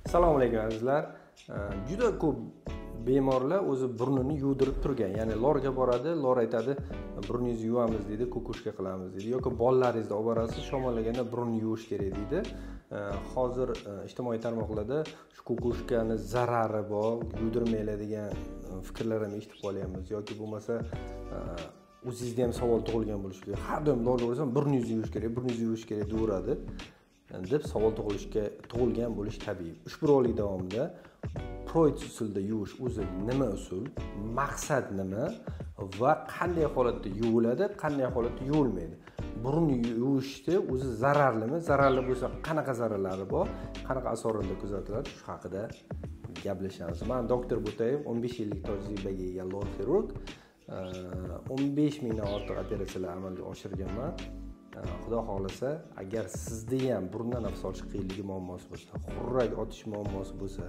Assalomu alaykum azizlar. Juda ko'p bemorlar o'zi burnini yuvdirib turgan, ya'ni lorga boradi, lor aytadi, burningizni yuvamiz deydi, ko'kushka qilamiz deydi, yoki bolalaringizni olib borasiz, shamollaganda burunni yuvish kerak deydi. Hozir ijtimoiy tarmoqlarda shu ko'kushkani zarari bor, yuvdirmanglar degan fikrlar ham eshitib qolyapmiz, yoki bo'lmasa o'zingizda ham savol tug'ilgan bo'lishi kerak. Har doim lorga borsam burningizni yuvish kerak, burningizni yuvish kerak deyaveradi deb savol tug'ilgan bo'lishi tabiiy. Ushbu rolik davomida Proyts usulida yuvish o'zi nima usul, maqsad nima va qanday holatda yuviladi, qanday holatda yuvilmaydi. Burun yuvishni o'zi zararlimi, zararli bo'lsa qanaqa zararlari bor, qanaqa asoratlar kuzatiladi, shu haqida gaplashamiz. Men doktor Bo'tayev, 15 yillik tajribaga ega lor xirurg, 15 mingdan ortiq operatsiyalar amalga oshirganman. Xudo xohlasa, agar sizda ham burundan nafas olish qiyinligi muammosi bo'lsa, xurrak otish muammosi bo'lsa,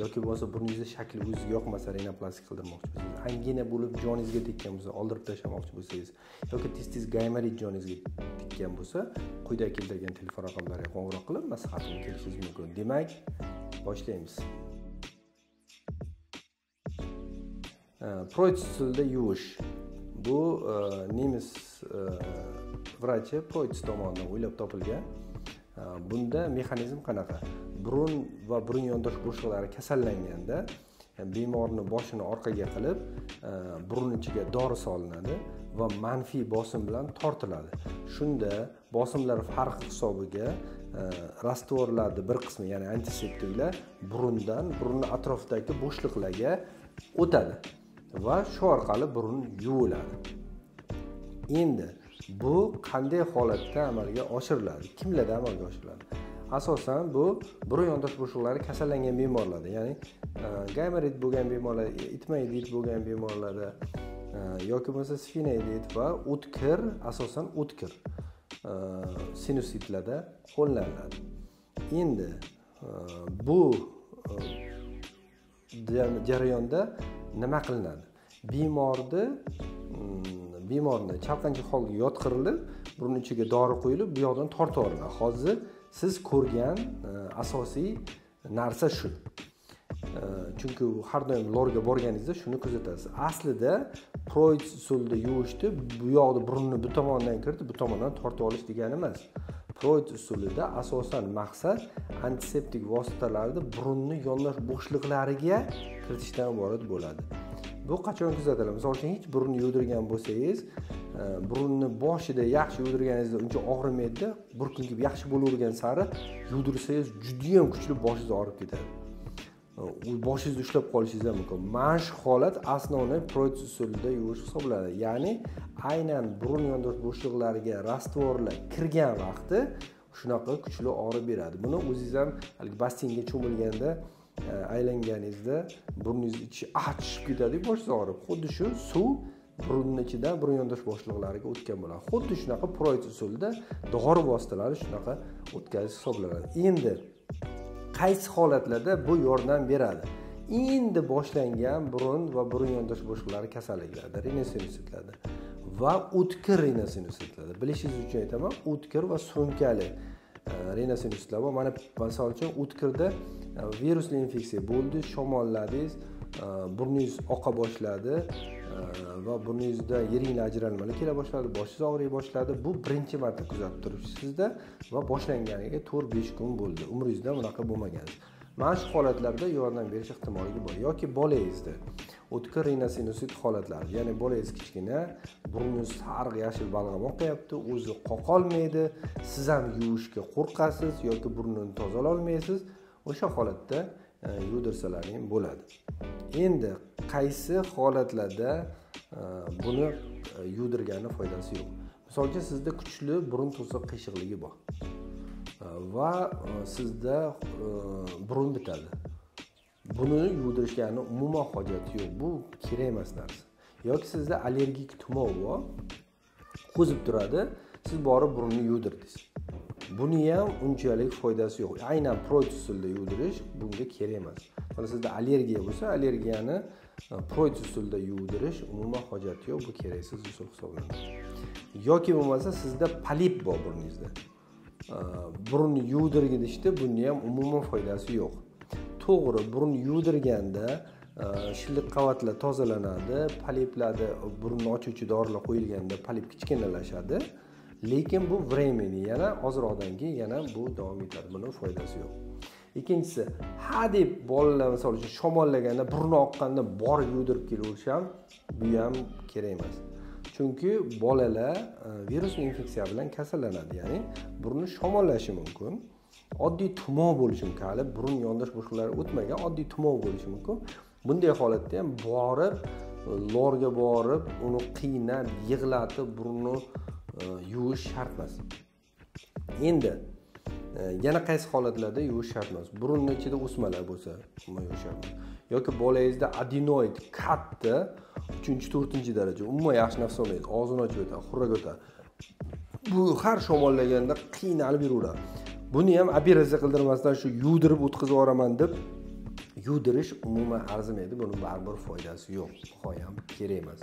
yoki bo'lmasa burningizni shakli o'zizga yoqmasa rinoplastik qildirmoqchi bo'lsangiz, angina bo'lib joningizga tekkan bo'lsa, oldirib tashlamoqchi bo'lsangiz, yoki tez-tez gaymorit joningizga tekkan bo'lsa, quyida keltirilgan telefon raqamlariga qo'ng'iroq qilib maslahatga kelishingiz mumkin. Demak, boshlaymiz. Proyts usulida yuvish. Bu nemis vrachi Proyts tomonidan o'ylab topilgan. Bunda mexanizm qanaqa? Burun va burun yondosh bo'shliqlari kasallanganda bemorni boshini orqaga qilib, burun ichiga dori solinadi va manfiy bosim bilan tortiladi. Shunda bosimlar farqi hisobiga rastvorlarning bir qismi, ya'ni antiseptiklar burundan burunning atrofidagi bo'shliqlarga o'tadi va shu orqali burun yuviladi. Endi bu qanday holatda amalga oshiriladi? Kimlarda amalga oshiriladi? Asosan bu burun yondosh bo'shliqlari kasallangan bemorlarda, ya'ni gaymorit bo'lgan bemorlarda, itmaydit bo'lgan bemorlarda, yoki bo'lmasa sfenoidit va o'tkir, asosan o'tkir sinusitlarda qo'llaniladi. Endi bu jarayonda nima qilinadi? Bemorni chalqancha holga yotqirilib, burun ichiga dori quyilib, bu yoqdan tortib olinadi. Hozir siz ko'rgan asosiy narsa shu. Chunki har doim lorga borganingizda shuni kuzatasiz. Aslida Proyts usulida yuvishni bu yoqda burunni bu tomondan kiritib, bu tomondan tortib olish degani emas. Proyts usulida asosan maqsad antiseptik vositalarni burunni yondosh bo'shliqlariga kiritishdan iborat bo'ladi. Bu qachon kuzatiladi? Misol uchun, hech burunni yuvdirgan bo'lsangiz, burunni boshida yaxshi yuvdirganingizda uncha og'rimaydi, bir kun kelib yaxshi bo'lavergan sari yuvdirsangiz juda ham kuchli boshingiz og'rib ketadi. U boshingizni ushlab qolishingiz ham mumkin. Mana shu holat asnoviy Proyts usulida yuvish hisoblanadi. Ya'ni aynan burun yondosh bo'shliqlariga rastvorlar kirgan vaqti shunaqa kuchli og'riq beradi. Buni o'zingiz ham haligi basseynga cho'milganda aylanganingizda burningiz ichi achishib ketadi, boshingiz og'rib. Xuddi shu suv burunning ichidan burun yondosh bo'shliqlariga o'tgan bo'ladi. Xuddi shunaqa Proyts usulida dori vositalari shunaqa o'tkazish hisoblanadi. Endi qaysi holatlarda bu yordam beradi? Endi boshlangan burun va burun yondosh bo'shliqlari kasalliklarida, rinosinusitlarda va o'tkir rinosinusitlarda. Bilishingiz uchun aytaman, o'tkir va surunkali rinosinusitlar bor. Mana misol uchun o'tkirda virusli infeksiya bo'ldi, shamolladingiz, burningiz oqa boshladi va burningizda yiringli ajralmalar kela boshladi, boshingiz og'riy boshladi. Bu birinchi marta kuzatib turibsizda va boshlanganiga 4-5 kun bo'ldi. Umringizda bunaqa bo'lmagan. Mana shu holatlarda yordam berish ehtimolligi bor. Yoki bolangizda o'tkir rinosinusит holatlari, ya'ni bolangiz kichkina, burningiz sariq yashil balg'am oqyapti, o'zi qoqolmaydi, siz ham yuvishga qo'rqasiz yoki burnini tozala olmaysiz. O'sha holatda yuvdirsalaring bo'ladi. Endi qaysi holatlarda buni yuvdirgani foydasi yo'q? Misol uchun, sizda kuchli burun to'siq qiyshiqligi bor va sizda burun bitadi. Buni yuvdirishgani umuman hojati yo'q. Bu kerak emas narsa. Yoki sizda allergik tumov bor, qo'zib turadi, siz borib burunni yuvdirdingiz. Buni ham unchalik foydasi yo'q. Aynan Proyts usulida yuvdirish bunga kerak emas. Masalan, sizda allergiya bo'lsa, allergiyani Proyts usulida yuvdirish umuman hojati yo'q, bu keraksiz usul hisoblanadi. Yoki bo'lmasa sizda polip bor burningizda. Burunni yuvdirgishda buni ham umuman foydasi yo'q. To'g'ri, burun yuvdirganda shilliq qavatlar tozalanadi, poliplarda burunni ochuvchi dorilar qo'yilganda polip kichkinalashadi. Lekin bu временный, yana ozroqdan keyin yana bu davom etadi. Buni foydasi yo'q. Ikkinchisi, ha deb bolalar misol uchun shamollaganda, burni oqqanda borib yuvdirib kelaverish ham, bu ham kerak emas. Chunki bolalar virusli infeksiya bilan kasallanadi, ya'ni burni shamollashi mumkin. Oddiy tumov bo'lishi mumkin, hali burun yondosh bo'shliqlari o'tmagan oddiy tumov bo'lishi mumkin. Bunday holatda ham borib, lorga borib, uni qiynab, yig'latib burunni yuvish shart emas. Endi yana qaysi holatlarda yuvish shart emas? Burunning ichida o'smalar bo'lsa, umuman yuvish shart emas. Yoki bolangizda adenoid katta, 3-4 daraja, umuman yaxshi nafas olmaydi, og'zini ochib o'tadi, xurrak o'tadi. Bu har shamollaganda qiynalib yuraveradi. Buni ham operatsiya qildirmasdan shu yuvdirib o'tkazib yuboraman deb yuvdirish umuman arzimaydi. Buni baribir foydasi yo'q, ham kerak emas.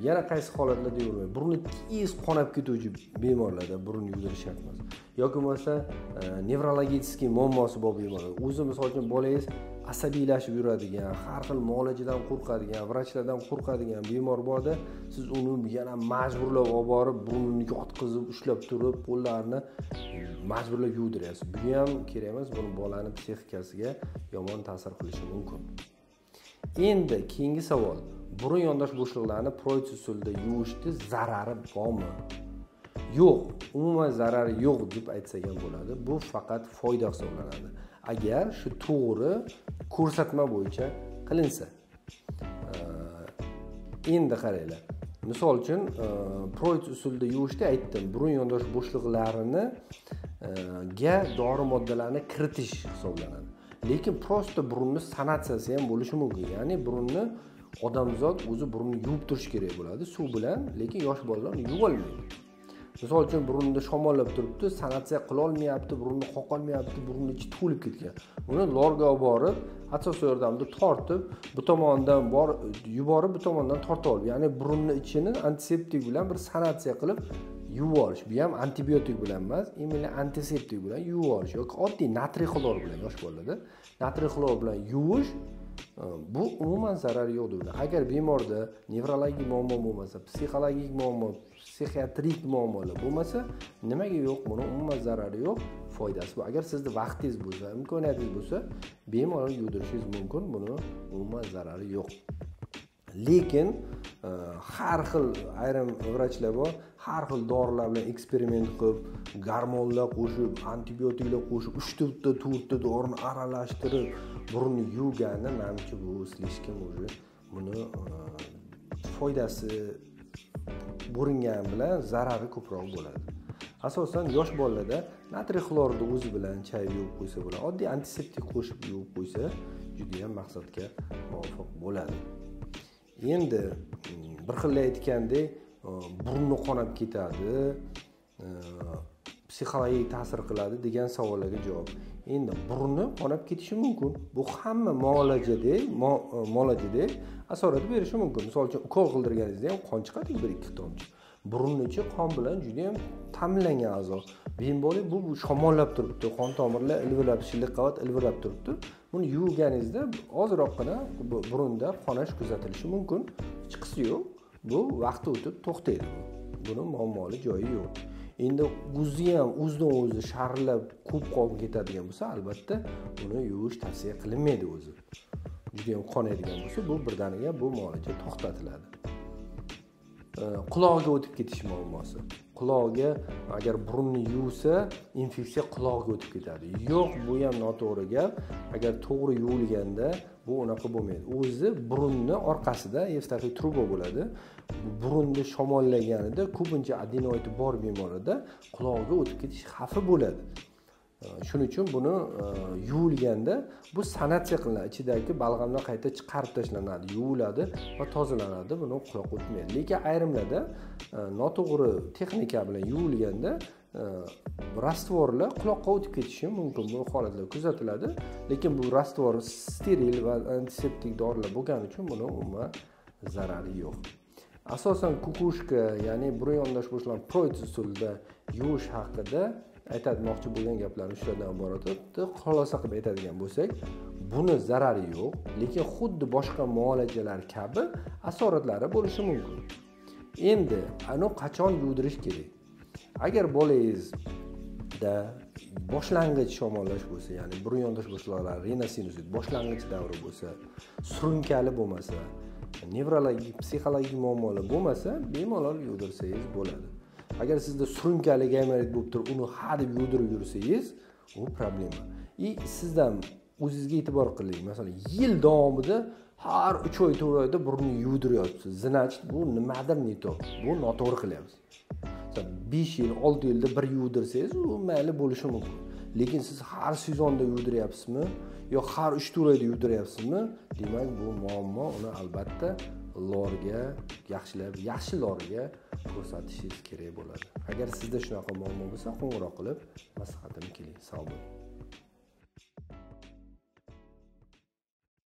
Yana qaysi holatlarda yuvilmaydi? Burni tez qonab ketuvchi bemorlarda burun yuvdirish shart emas. Yoki bo'lmasa nevrologический muammosi bor bemorlar. O'zi misol uchun bolangiz asabiylashib yuradigan, har xil muolajadan qo'rqadigan, vrachlardan qo'rqadigan bemor borda, siz uni yana majburlab olib borib, burnini yotqizib, ushlab turib, qo'llarini majburlab yuvdiryapsiz. Bu ham kerak emas, buni bolani psixikasiga yomon ta'sir qilishi mumkin. Endi keyingi savol. Burun yondosh bo'shliqlarini Proyts usulida yuvishni zarari bormi? Yo'q, umuman zarari yo'q deb aytsak ham bo'ladi. Bu faqat foyda hisoblanadi. Agar shu to'g'ri ko'rsatma bo'yicha qilinsa. Endi qaranglar. Misol uchun Proyts usulida yuvishda aytdim, burun yondosh bo'shliqlarini ga dori moddalarini kiritish hisoblanadi. Lekin prosta burunni sanatsiyasi ham bo'lishi mumkin. Ya'ni burunni odamzod o'zi burnini yuvib turish kerak bo'ladi suv bilan, lekin yosh bolalar uni yuvolmaydi. Misol uchun burnida shamollab turibdi, sanatsiya qila olmayapti, burnini qoqolmayapti, burni ichi to'lib ketgan. Uni lorga olib borib, asos yordamida tortib, bu tomondan bor yuborib, bu tomondan tortib olib, ya'ni burunni ichini antiseptik bilan bir sanatsiya qilib yuvib olish. Bu ham antibiotik bilan emas, именно antiseptik bilan yuvib olish yoki oddiy natriy xlor bilan yosh bolalarda natriy xlor bilan yuvish, bu umuman zarari yo'q deb o'ylayman. Agar bemorda nevrologik muammo bo'lmasa, psixologik muammo, psixiatrik muammolar bo'lmasa, nimaga yo'q? Buni umuman zarari yo'q, foydasi bor. Agar sizni vaqtingiz bo'lsa, imkoniyatingiz bo'lsa, bemalol yuvdirishingiz mumkin, buni umuman zarari yo'q. Lekin har xil ayrim vrachlar bor, har xil dorilar bilan eksperiment qilib, gormonlar qo'shib, antibiotiklar qo'shib, 3 ta 4 ta dorini aralashtirib burunni yuvgani, manimcha bu слишком уже, buni foydasi bo'ringan bilan zarari ko'proq bo'ladi. Asosan yosh bolalarda natriy xlorni o'zi bilan chayib yuvib qo'ysa bo'ladi. Oddiy antiseptik qo'shib yuvib qo'ysa juda ham maqsadga muvofiq bo'ladi. Endi bir xil aytgandek, burni qonab ketadi, psixologik ta'sir qiladi degan savollarga javob. Endi burni qonab ketishi mumkin. Bu hamma muolajada asorat berishi mumkin. Misol uchun ukol qildirganingizda ham qon chiqadi, 1-2 tomchi. Burunni ichi qon bilan juda ham ta'minlangan a'zo. Bemorlik bu shamollab turibdi, qon tomirlar ilvirab, shilliq qavat ilvirab turibdi. Buni yuvganingizda ozroqgina burunda qonash kuzatilishi mumkin. Chiqisi yo'q. Bu vaqti o'tib to'xtaydi. Buni muammoli joyi yo'q. Endi o'zi ham o'zidan o'zi sharillab ko'p qon ketadigan bo'lsa, albatta buni yuvish tavsiya qilinmaydi o'zi. Juda ham qonaydigan bo'lsa, bu birdaniga bu muolaja to'xtatiladi. Qulog'iga o'tib ketish muammosi. Qulog'iga agar burunni yuvsa, infeksiya qulog'iga o'tib ketadi. Yo'q, bu ham noto'g'ri gap. Agar to'g'ri yuvilganda bu unaqa bo'lmaydi. O'zi burunni orqasida Evstaxiy truba bo'ladi. Burunni shamollaganida ko'pincha adenoidi bor bemorlarda qulog'iga o'tib ketish xavfi bo'ladi. Shuning uchun buni yuvilganda bu sanatsiya qilinadi. Ichidagi balg'amlar qayta chiqarib tashlanadi, yuviladi va tozalanadi. Buni quloq o'tmaydi. Lekin ayrimlarda noto'g'ri texnika bilan yuvilganda rastvorlar quloqqa o'tib ketishi mumkin. Bu holatlar kuzatiladi. Lekin bu rastvor steril va antiseptik dorilar bo'lgani uchun buni umuman zarari yo'q. Asosan kukushka, ya'ni burun yondosh bo'shliqlarni Proyts usulida yuvish haqida Aytmoqchi bo'lgan gaplarim shulardan iborat edi. Xulosa qilib aytadigan bo'lsak, buni zarari yo'q, lekin xuddi boshqa muolajalar kabi asoratlari bo'lishi mumkin. Endi ani qachon yuvdirish kerak? Agar bolangizda boshlang'ich shamollash bo'lsa, ya'ni burun yondosh bo'shliqlari, rinosinuzit boshlang'ich davri bo'lsa, surunkali bo'lmasa, nevrologik, psixologik muammolar bo'lmasa, bemalol yuvdirsangiz bo'ladi. Agar sizda surunkali gaymorit bo'lib turib, uni ha deb yuvdirib yursangiz, u problema. И sizdan o'zingizga e'tibor qiling. Masalan, yil davomida har 3 oy, 4 oyda burnini yuvdiryapsiz. Значит, bu nimadir не то. Bu noto'g'ri qilyapsiz. Masalan, 5 yil, 6 yilda bir yuvdirsangiz, u mayli bo'lishi mumkin. Lekin siz har sezonda yuvdiryapsizmi yo har 3-4 oyda yuvdiryapsizmi, demak bu muammo, uni albatta lorga, yaxshilab, yaxshi lorga ko'rsatishingiz kerak bo'ladi. Agar sizda shunaqa muammo bo'lsa, qo'ng'iroq qilib maslahatimga keling. Sog' bo'ling.